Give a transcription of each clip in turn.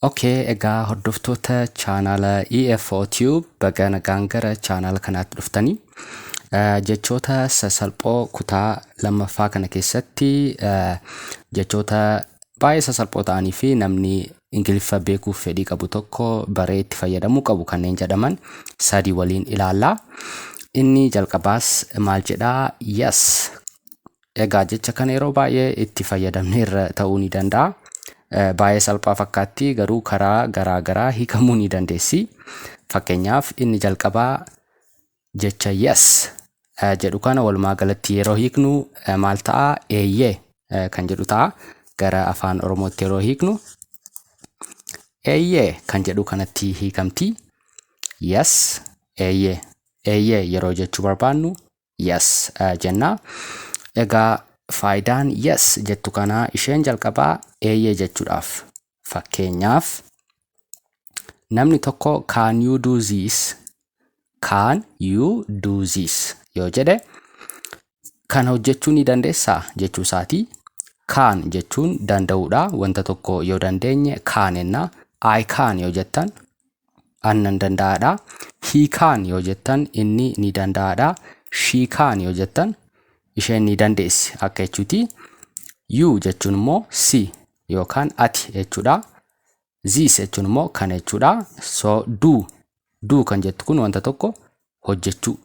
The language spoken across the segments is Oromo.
Okay, egaa hordoftoota chaanaala EFO Tube, baga nagaan gara chaanaala kanaatti dhuftanii. Jechoota sasalphoo kutaa lammaffaa kana keessatti jechoota baay'ee sasalphoo ta'anii fi namni Ingiliffa beekuuf fedhii qabu tokko baree itti fayyadamuu qabu kanneen jedhaman sadii waliin ilaallaa. Inni jalqabaas maal jedhaa? Yes. Egaa jecha kana yeroo baay'ee itti fayyadamneerra ta'uu ni danda'a. Baay'ee salphaa fakkaatti, garuu karaa garaa garaa hiikamuu ni dandeessi. Fakkeenyaaf, inni jalqabaa jecha "yes" jedhu kana walumaa galatti yeroo hiiknu maal ta'a? "Eeyyee" kan jedhu ta'a. Gara Afaan Oromootti yeroo hiiknu "eeyyee" kan jedhu kanatti hiikamti. Yes, eeyyee. "Eeyyee" yeroo jechuu barbaannu "yes" jenna. Egaa faayidaan "yes" jettu kanaa isheen jalqabaa "eeyyee" jechuudhaaf. Fakkeenyaaf, namni tokko "Can you do this? Can you do this?" yoo jedhe, "Kana hojjechuu ni dandeessaa?" jechuu isaati. "Can" jechuun danda'uudha. Wanta tokko yoo dandeenye "can" jenna. "I can" yoo jettan, an nan danda'aadha. "He can" yoo jettan, inni ni danda'aadha. "She can" yoo jettan, isheen ni dandeessi akka jechuuti. "You" jechuun immoo si yookaan ati jechuudha. "This" jechuun immoo kana jechuudha. So "do", "do" kan jettu kun wanta tokko hojjechuu,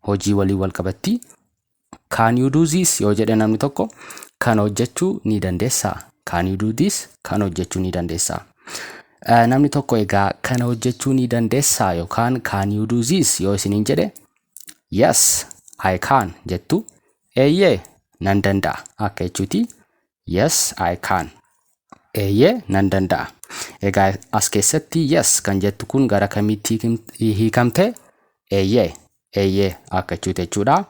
hojii waliin wal qabatti. "Can you do this?" yoo jedhe namni tokko, "Kana hojjechuu ni dandeessaa?" "Can you do this?" Kana hojjechuu ni dandeessaa? Namni tokko egaa "Kana hojjechuu ni dandeessaa?" yookaan "Can you do this?" yoo isiniin jedhe, "Yes, I can" jettu. "Eeyyee, nan danda'a" akka jechuuti. "Yes, I can." "Eeyyee, nan danda'a." Egaa as keessatti "yes" kan jettu kun gara kamitti hiikamte? "Eeyyee", "eeyyee" akka jechuuti jechuudha.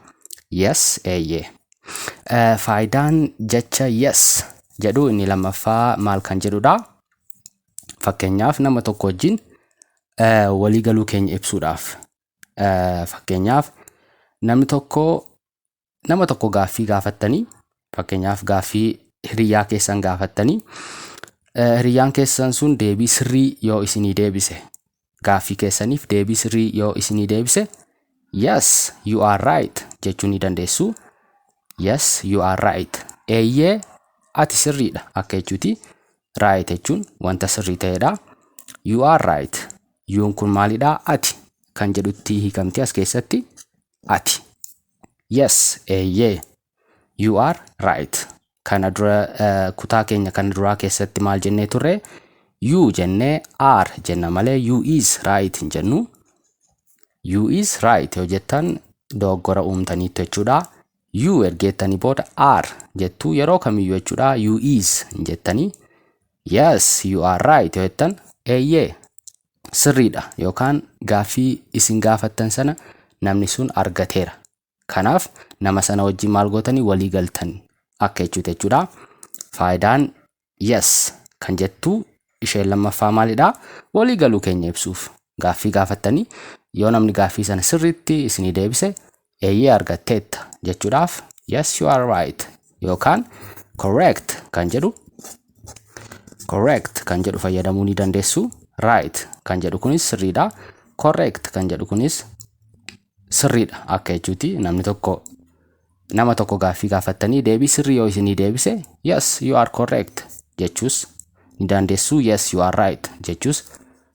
Yes, eeyyee. Faayidaan jecha "yes" jedhu inni lammaffaa maal kan jedhudha? Fakkeenyaaf, nama tokko wajjin walii galuu keenya ibsuudhaaf. Fakkeenyaaf, namni tokko nama tokko gaaffii gaafattanii, fakkeenyaaf gaaffii hiriyyaa keessan gaafattanii, hiriyyaan keessan sun deebii sirrii yoo isinii deebise, gaaffii keessaniif deebii sirrii yoo isinii deebise, "Yes, you are right" jechuu ni dandeessu. "Yes, you are right." "Eeyyee, ati sirriidha" akka jechuuti. "Right" jechuun wanta sirrii ta'edha. "You are right." "You" kun maalidha? "Ati" kan jedhutti hiikamti as keessatti. Ati. Yes, eeyyee. "You are right." Kana dura kutaa keenya kana duraa keessatti maal jennee turre? "You" jennee "are" jenna malee "you is right" hin jennu. "You is right" yoo jettan dogoggora uumtaniitu jechuudha. "You" ergeettanii booda "are" jettuu yeroo kamiyyuu jechuudha. "You is" hin jettanii. "Yes, you are right" yoo jettan, "Eeyyee, sirriidha" yookaan gaaffii isin gaafattan sana namni sun argateera. Kanaaf nama sana wajjin maal gootanii? Walii galtan akka jechuuti jechuudha. Faayidaan "yes" kan jettu isheen lammaffaa maalidha? Walii galuu keenya ibsuuf. Gaaffii gaafattanii yoo namni gaaffii sana sirriitti isinii deebise, "Eeyyee, argatteetta" jechuudhaaf "Yes, you are right" yookaan "correct" kan jedhu, "correct" kan jedhu fayyadamuu ni dandeessu. "Right" kan jedhu kunis sirriidha. "Correct" kan jedhu kunis sirriidha akka jechuuti. Namni tokko, nama tokko gaaffii gaafattanii deebii sirrii yoo isinii deebise, "Yes, you are correct" jechuus ni dandeessu. "Yes, you are right" jechuus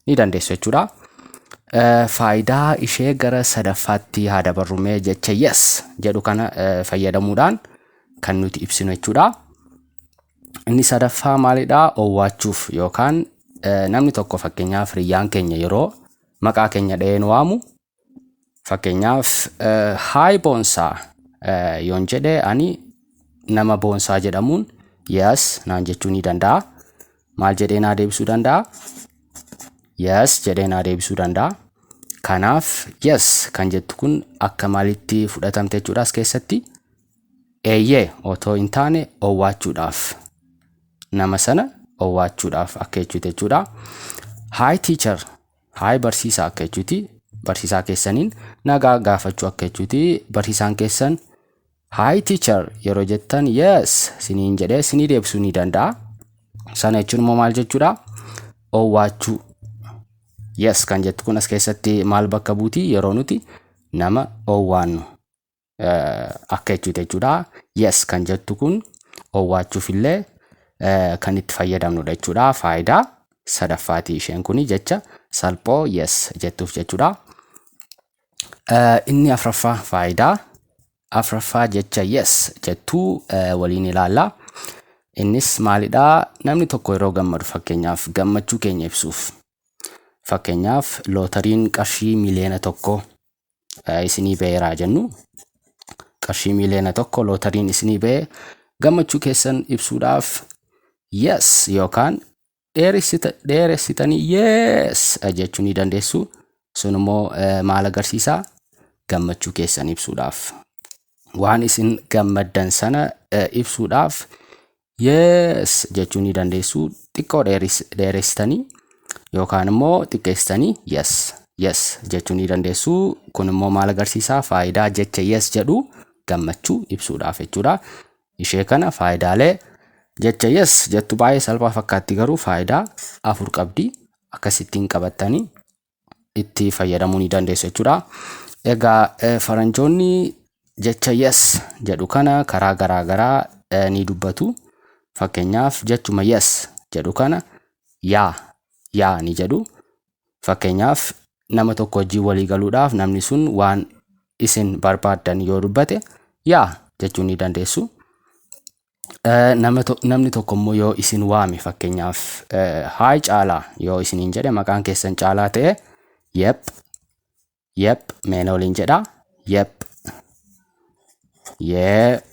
ni dandeessu jechuudha. Faayidaa ishee gara sadaffaatti haa dabarrumee, jecha "yes" jedhu kana fayyadamuudhaan kan nuti ibsinu jechuudha. Inni sadaffaa maalidhaa? Owwaachuuf yookaan namni tokko, fakkeenyaaf hiriyyaan keenya yeroo maqaa keenya dhahee nu waamu, fakkeenyaaf "Hi Boonsaa" yoon jedhe, ani nama Boonsaa jedhamuun "Yes" naan jechuu ni danda'a. Maal jedhee naa deebisuu danda'a? "Yes" jedhee naa deebisuu danda'a. Kanaaf "yes" kan jettu kun akka maalitti fudhatamte jechuudha as keessatti? "Eeyyee" otoo hin taane owwaachuudhaaf. Nama sana owwaachuudhaaf akka jechuuti jechuudha. "Hi teacher", "Hi barsiisaa" akka jechuuti. Barsiisaa keessaniin nagaa gaafachuu akka jechuuti. Barsiisaan keessan "Hi teacher" yeroo jettan, "Yes" siniin jedhee sinii deebisuu ni danda'a. Sana jechuun immoo maal jechuudha? owwaachuu. Yes kan jettu kun as keessatti maal bakka buuti? Yeroo nuti nama owwaannu akka jechuuti jechuudha. Yes kan jettu kun owwaachuuf illee kan itti fayyadamnudha jechuudha. Faayidaa sadaffaati isheen kuni jecha salphoo yes jettuuf jechuudha. Inni afraffaa, faayidaa afraffaa jecha yes jettuu waliin ilaalla. Innis maalidhaa? Namni tokko yeroo gammadu, fakkeenyaaf gammachuu keenya ibsuuf, fakkeenyaaf lootariin qarshii 1 miiliyoona isinii ba'eeraa jennu, qarshii 1 miiliyoona lootariin isinii ba'e, gammachuu keessan ibsuudhaaf yes yookaan dheeressitanii yes jechuu ni dandeessu. Sun immoo maal agarsiisaa? Gammachuu keessan ibsuudhaaf. Waan isin gammaddan sana ibsuudhaaf yes jechuu ni dandeessu. Xiqqoo dheeressitanii yookaan immoo xiqqeessitanii yes, yes jechuu ni dandeessu. Kun immoo maal agarsiisaa? Faayidaa jecha yes jedhu gammachuu ibsuudhaaf jechuudha. Ishee kana faayidaalee jecha yes jettu baay'ee salphaa fakkaatti, garuu faayidaa afur qabdi. Akkasittiin qabattanii itti fayyadamuu ni dandeessu jechuudha. Egaa faranjoonni jecha yes jedhu kana karaa garaa garaa ni dubbatu. Fakkeenyaaf jechuma yes jedhu kana yeah, yeah ni jedhu. Fakkeenyaaf nama tokko wajjin walii galuudhaaf namni sun waan isin barbaaddan yoo dubbate yeah jechuu ni dandeessu. Namni tokko immoo yoo isin waame, fakkeenyaaf "Hi Caalaa" yoo isiniin jedhe, maqaan keessan Caalaa ta'e, yep, yep meena waliin jedhaa, yep, yep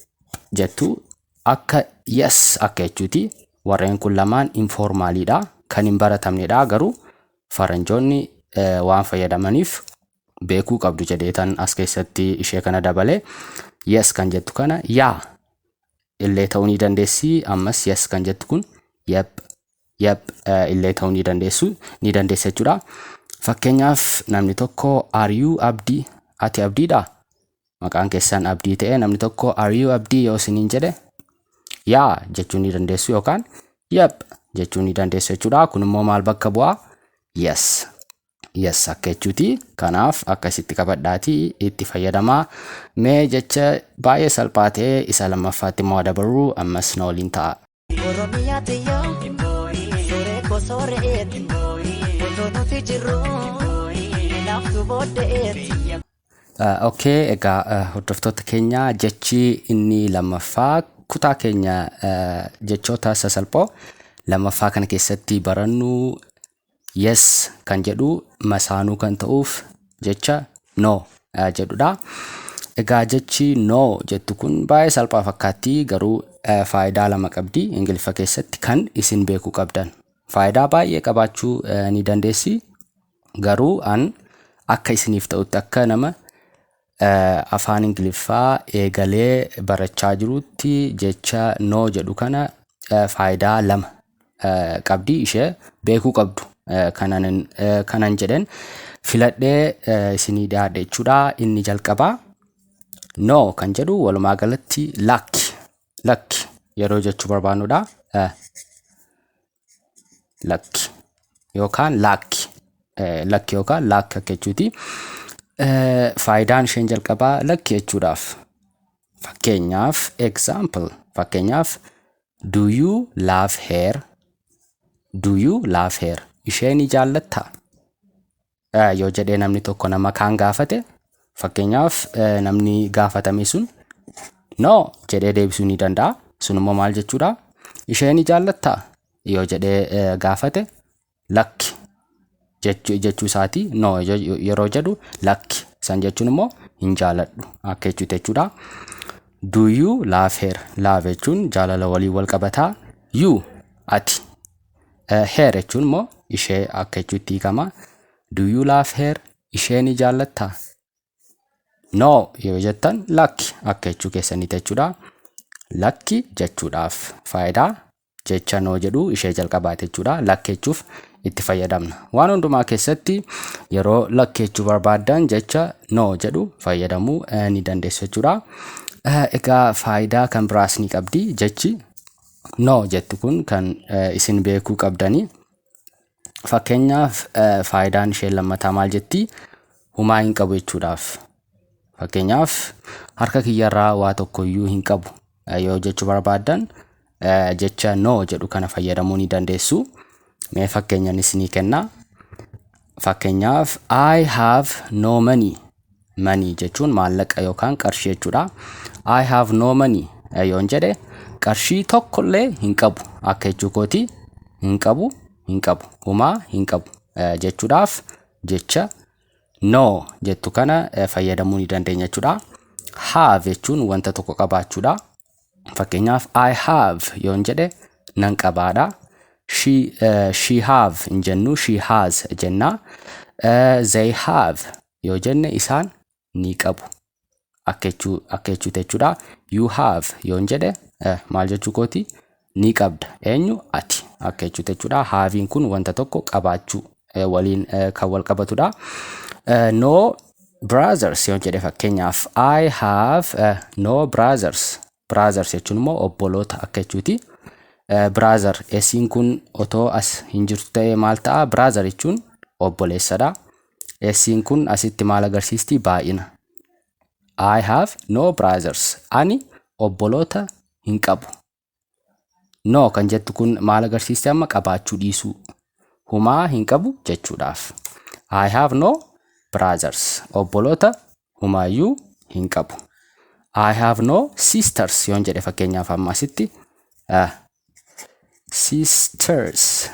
jettu, akka yes akka jechuuti. Warreen kun lamaan informaliidha, kan hin baratamnedha, garuu faranjoonni waan fayyadamaniif beekuu qabdu jedheetan as keessatti ishee kana dabale. Yes kan jettu kana yeah illee ta'uu ni dandeessi. Ammas yes kan jettu kun yep, yep illee ta'uu ni dandeessa jechuudha. Fakkeenyaaf namni tokko "Are you Abdii?" Ati Abdiidha? Maqaan keessan Abdii ta'e, namni tokko "Are you Abdii?" yoo isiniin jedhe, yeah jechuu ni dandeessu yookaan yep jechuu ni dandeessu jechuudha. Kun immoo maal bakka bu'aa? Yes, yes akka jechuuti. Kanaaf akkasitti qabadhaatii itti fayyadamaa. Mee jecha baay'ee salphaa ta'e isa lammaffaatti immoo dabarru. Ammas na waliin ta'a. Oromiyaa xiyyoo sooree koo soore'eeti, otoo nuti jirru naaftu boodde'eeti. Okay, egaa hordoftoota keenya, jechi inni lammaffaa kutaa keenya jechoota sasalphoo lammaffaa kana keessatti barannu yes kan jedhu masaanuu kan ta'uuf jecha no jedhudha. Egaa jechi no jettu kun baay'ee salphaa fakkaatti, garuu faayidaa lama qabdi Ingiliffa keessatti kan isin beekuu qabdan. Faayidaa baay'ee qabaachuu ni dandeessi, garuu an akka isiniif ta'utti, akka nama afaan Ingiliffaa eegalee barachaa jirutti, jecha no jedhu kana faayidaa lama qabdi, ishee beekuu qabdu kanan jedhen filadhee isinii dhiyaadhe jechuudha. Inni jalqabaa no kan jedhu walumaa galatti lakki, lakki yeroo jechuu barbaannudha. Lakki yookaan laakki, lakki yookaan laakki akka jechuuti. Faayidaan isheen jalqabaa lakki jechuudhaaf. Fakkeenyaaf, example, fakkeenyaaf "Do you love her?" "Do you love her?" Ishee ni jaallattaa yoo jedhee namni tokko nama kaan gaafate, fakkeenyaaf namni gaafatame sun no jedhee deebisuu ni danda'a. Sun immoo maal jechuudha? Ishee ni jaallattaa yoo jedhee gaafate, lakki jechuu isaati. No yeroo jedhu lakki san jechuun immoo hin jaaladhu akka jechuuti jechuudha. Do you love her? Love jechuun jaalala waliin wal qabataa. You ati. Her jechuun immoo ishee akka jechuutti hiikama. Do you love her? Ishee ni jaallattaa? No yoo jettan lakki akka jechuu keessaniiti jechuudha. Lakki jechuudhaaf faayidaa jecha no jedhu ishee jalqabaate jechuudha. Lakki jechuuf itti fayyadamna. Waan hundumaa keessatti yeroo lakki jechuu barbaaddan jecha no jedhu fayyadamuu ni dandeessu jechuudha. Egaa faayidaa kan biraas ni qabdi jechi no jettu kun kan isin beekuu qabdanii. Fakkeenyaaf, faayidaan isheen lammataa maal jetti? Humaa hin qabu jechuudhaaf. Fakkeenyaaf, harka kiyyarraa waa tokkoyyuu hin qabu yoo jechuu barbaaddan, jecha "no" jedhu kana fayyadamuu ni dandeessu. Mee fakkeenyan isinii kenna. Fakkeenyaaf, "I have no money." Money jechuun maallaqa yookaan qarshii jechuudha. "I have no money" yoon jedhe, qarshii tokkollee hin qabu akka jechuu kooti. Hin qabu, hin qabu, humaa hin qabu jechuudhaaf jecha "no" jettu kana fayyadamuu ni dandeenya jechuudha. "Have" jechuun wanta tokko qabaachuudha. Fakkeenyaaf, "I have" yoon jedhe, nan qabaadha. She "have" hin jennu, "she has" jenna. "They have" yoo jenne, isaan ni qabu akka jechuuti jechuudha. "You have" yoon jedhe, maal jechuu kooti? Ni qabda. Eenyu? Ati akka jechuuti jechuudha. "Have" kun wanta tokko qabaachuu waliin kan wal qabatudha. "No brothers" yoon jedhe, fakkeenyaaf, "I have no brothers." "Brothers" jechuun immoo obboloota akka jechuuti. "Brother" esiin kun otoo as hin jirtu ta'ee maal ta'a? "Brother" jechuun obboleessadha. Esiin kun asitti maal agarsiisti? Baay'ina. "I have no brothers." Ani obboloota hin qabu. "No" kan jettu kun maal agarsiisti amma? Qabaachuu dhiisuu. Humaa hin qabu jechuudhaaf. "I have no brothers." Obboloota humaayyuu hin qabu. "I have no sisters" yoon jedhe, fakkeenyaaf, amma asitti "sisters"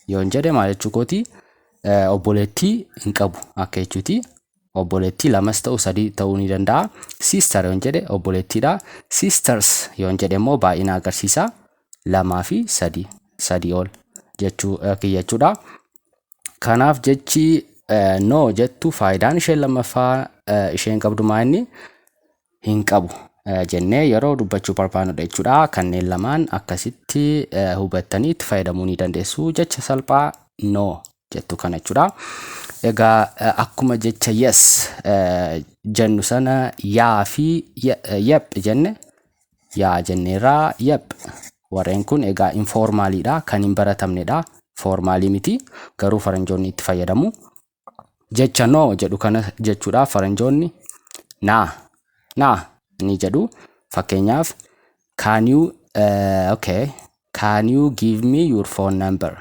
yoon jedhe, maal jechuu kooti? Obboleettii hin qabu akka jechuuti. Obboleettii lamas ta'u, sadii ta'uu ni danda'a. "Sister" yoon jedhe, obboleettiidha. "Sisters" yoon jedhe immoo baay'ina agarsiisa. Lamaa fi sadii, sadii ol jechuu kiyya jechuudha. Kanaaf jechi "no" jettu faayidaan isheen lammaffaa isheen qabdu maa inni? Hin qabu jennee yeroo dubbachuu barbaannudha jechuudha. Kanneen lamaan akkasitti hubattanii itti fayyadamuu ni dandeessu jecha salphaa "no" jettu kana jechuudha. Egaa akkuma jecha "yes" jennu sana, "yeah" fi "yep" jenne, "yeah" jenneerraa, "yep". Warreen kun egaa informaliidha, kan hin baratamnedha, formalii miti, garuu faranjoonni itti fayyadamu. Jecha "no" jedhu kana jechuudhaaf faranjoonni "nah, nah" ni jedhu. Fakkeenyaaf, can you okay, "Can you give me your phone number?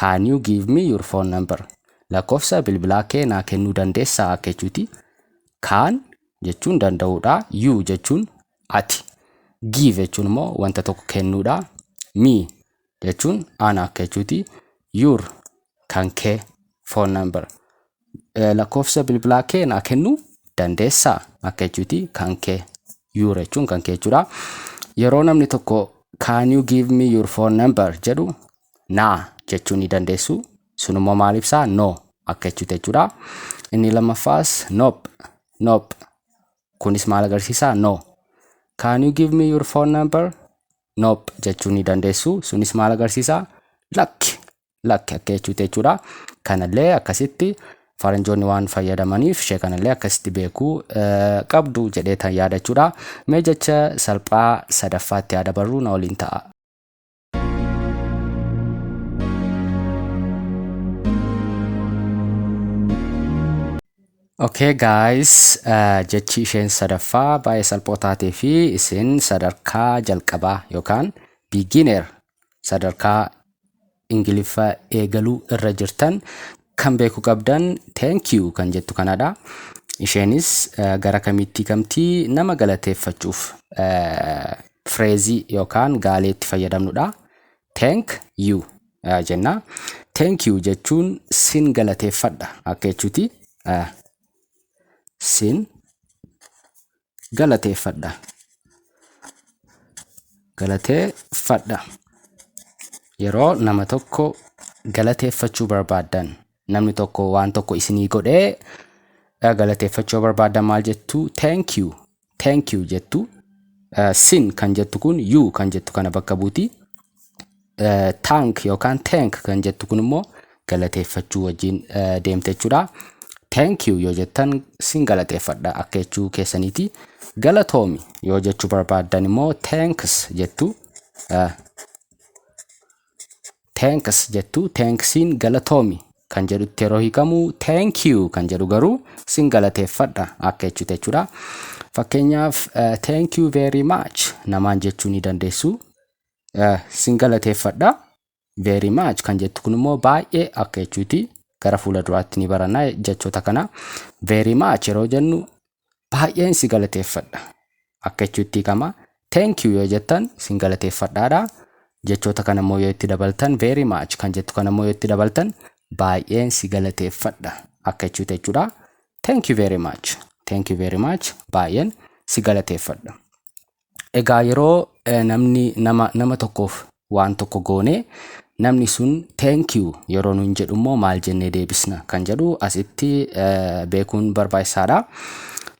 Can you give me your phone number?" Lakkoofsa bilbilaa kee naa kennuu dandeessaa akka jechuuti. "Can" jechuun danda'uudha. "You" jechuun ati. "Give" jechuun immoo wanta tokko kennuudha. "Me" jechuun ana akka jechuuti. "Your" kan kee, "phone number". Lakkoofsa bilbilaa kee naa kennuu dandeessaa akka jechuuti, kan kee. "Your" jechuun kan kee jechuudha. Yeroo namni tokko "Can you give me your phone number?" jedhu, "nah" jechuu ni dandeessu. Sun immoo maal ibsaa? "No" akka jechuuti jechuudha. Inni lammaffaas "nope, nope". Kunis maal agarsiisaa? "No." "Can you give me your phone number?" "Nope" jechuu ni dandeessu. Sunis maal agarsiisaa? Lakki, lakki akka jechuuti jechuudha. Kanallee akkasitti faranjoonni waan fayyadamaniif ishee kanallee akkasitti beekuu qabdu jedhee tan yaada jechuudha. Mee jecha salphaa sadaffaatti yaada barruu na waliin ta'a. Okay guys, jechi isheen sadaffaa baay'ee salphoo taatee fi isin sadarkaa jalqabaa yookaan beginner, sadarkaa Ingiliffa eegaluu irra jirtan kan beekuu qabdan "thank you" kan jettu kanadha. Isheenis gara kamitti kamtii nama galateeffachuuf phraseii yookaan gaalee itti fayyadamnudha. "Thank you" jenna. "Thank you" jechuun sin galateeffadha akka jechuuti. Sin galateeffadha. Galateeffadha. Yeroo nama tokko galateeffachuu barbaaddan, namni tokko waan tokko isinii godhee galateeffachuu barbaaddan, maal jettu? "Thank you, thank you" jettu. "Sin" kan jettu kun "you" kan jettu kana bakka buuti. "Thank" yookaan "thank" kan jettu kun immoo galateeffachuu wajjin deemte jechuudha. "Thank you" yoo jettan, sin galateeffadha akka jechuu keessaniiti. Galatoomi yoo jechuu barbaaddan immoo "thanks" jettu. Thanks jettu. Thanksiin galatoomi kan jedhutti yeroo hiikamu, thank you kan jedhu garuu sin galateeffadha akka jechuuti jechuudha. Fakkeenyaaf, "Thank you very much" namaan jechuu ni dandeessu. Sin galateeffadha. Very much kan jettu kun immoo baay'ee akka jechuuti. Gara fuula duraatti ni baranna jechoota kana. Very much yeroo jennu baay'een si galateeffadha akka jechuutti hiikama. Thank you yoo jettan sin galateeffadhaadha. Jechoota kana immoo yoo itti dabaltan, very much kan jettu kana immoo yoo itti dabaltan, baay'een si galateeffadha akka jechuuti jechuudha. Thank you very much. Thank you very much. Baay'een si galateeffadha. Egaa yeroo namni nama tokkoof waan tokko goone, namni sun "thank you" yeroo nuun jedhu immoo maal jennee deebisna kan jedhu asitti beekuun barbaachisaadha.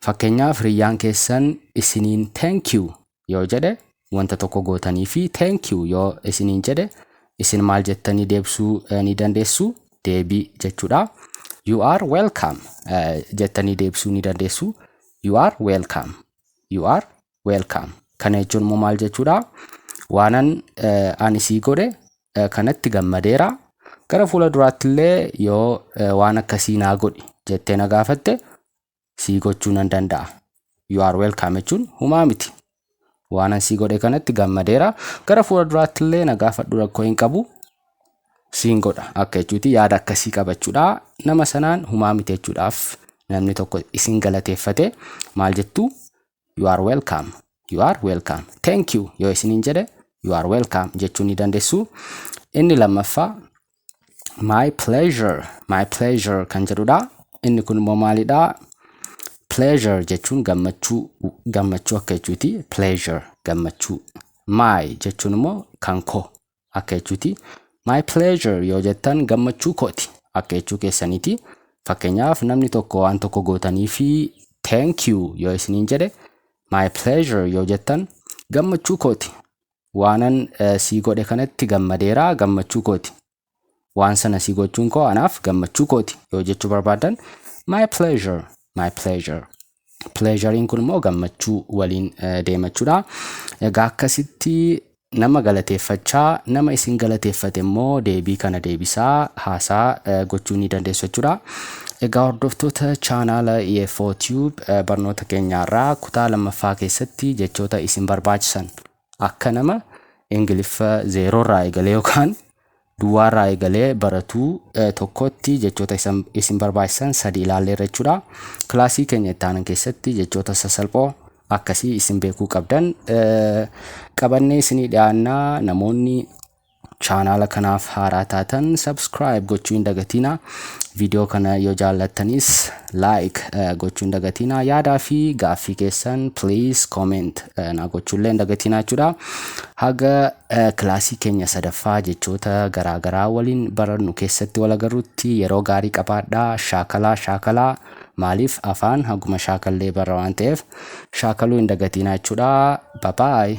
Fakkeenyaaf, hiriyyaan keessan isiniin "thank you" yoo jedhe, wanta tokko gootanii fi "thank you" yoo isiniin jedhe, isin maal jettanii deebisuu ni dandeessu? Deebii jechuudha. "You are welcome" jettanii deebisuu ni dandeessu. You are welcome. You are welcome. Kana jechuun immoo maal jechuudha? Waanan ani sii godhe kanatti gammadeera. Gara fuula duraatti illee yoo waan akkasii naa godhi jettee na gaafatte, sii gochuu nan danda'a. You are welcome jechuun humaa miti. Waanan sii godhe kanatti gammadeera. Gara fuula duraatti illee na gaafadhu, rakkoo hin qabu. Siin godha akka jechuuti, yaada akkasii qabachuudha. Nama sanaan humaa miti jechuudhaaf namni tokko isin galateeffate maal jettu? You are welcome. You are welcome. "Thank you" yoo isiniin jedhe, "you are welcome" jechuu ni dandeessu. Inni lammaffaa "my pleasure", "my pleasure" kan jedhudha. Inni kun immoo maalidha? Pleasure jechuun gammachuu, gammachuu akka jechuuti. Pleasure, gammachuu. My jechuun immoo kan koo akka jechuuti. "My pleasure" yoo jettan gammachuu kooti akka jechuu keessaniiti. Fakkeenyaaf, namni tokko waan tokko gootanii fi "thank you" yoo isiniin jedhe, "my pleasure" yoo jettan gammachuu kooti. Waanan sii godhe kanatti gammadeeraa, gammachuu kooti. Waan sana sii gochuun koo anaaf gammachuu kooti yoo jechuu barbaadan, my pleasure, my pleasure. Pleasurein kun immoo gammachuu waliin deemachuudha. Egaa akkasitti nama galateeffachaa, nama isin galateeffate immoo deebii kana deebisaa haasaa gochuu ni dandeessu jechuudha. Egaa hordoftoota chaanaala EFO Tube, barnoota keenyaarraa kutaa lammaffaa keessatti jechoota isin barbaachisan akka nama Ingiliffa zeeroorraa eegalee yookaan duwwaarraa eegalee baratuu tokkotti jechoota isin barbaachisan sadi ilaalleerra jechuudha. Kilaasii keenya itti aanan keessatti jechoota sasalphoo akkasii isin beekuu qabdan qabannee isinii dhiyaannaa. Namoonni chaanaala kanaaf haaraa taatan subscribe gochuu hin dagatinaa. Viidiyoo kana yoo jaallattanis like gochuu hin dagatinaa. Yaadaa fi gaaffii keessan please comment na gochuullee hin dagatinaa jechuudha. Haga kilaasii keenya sadaffaa jechoota garaagaraa waliin barannu keessatti wal agarrutti yeroo gaarii qabaadhaa. Shaakalaa, shaakalaa. Maaliif? Afaan haguma shaakallee barra waan ta'eef shaakaluu hin dagatinaa jechuudha. Bye bye.